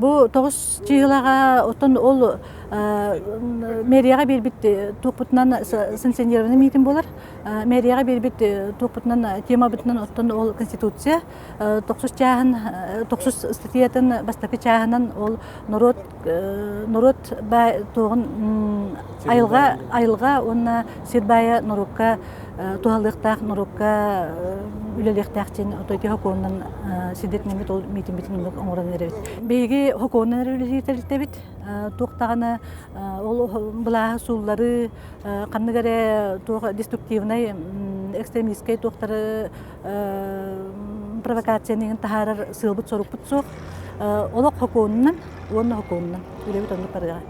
Бу 9 чыһылаҕа оттон ол мэрияҕа биэрбит туохпутунан санкционированный миитин буолар. Мэрияҕа биэрбит туохпутунан темабытынан оттон ол Конституция тохсус чааһын тохсус ыстатыйатын бастакы чааһынан ол норуот норуот туоҕун айылҕа айылҕа уонна сир баайа норуокка туһалыахтаах норуокка үлэлиэхтээх диэн отойти хокуонунан сирдэтинэммит ол миитиммитин оннук оҥорон эрэбит. Биһиги хокуонунан эрэ үлэлиир тэрилтэбит. Туох даҕаны ол былааһы суулларыы ханнык эрэ туох деструктивнай экстремистскэй туохтары провокацияны иһин таһаарар сыалбыт-сорукпут суох. Олох хокуонунан уонна хокуонунан үлэбит оннук барыаҕа.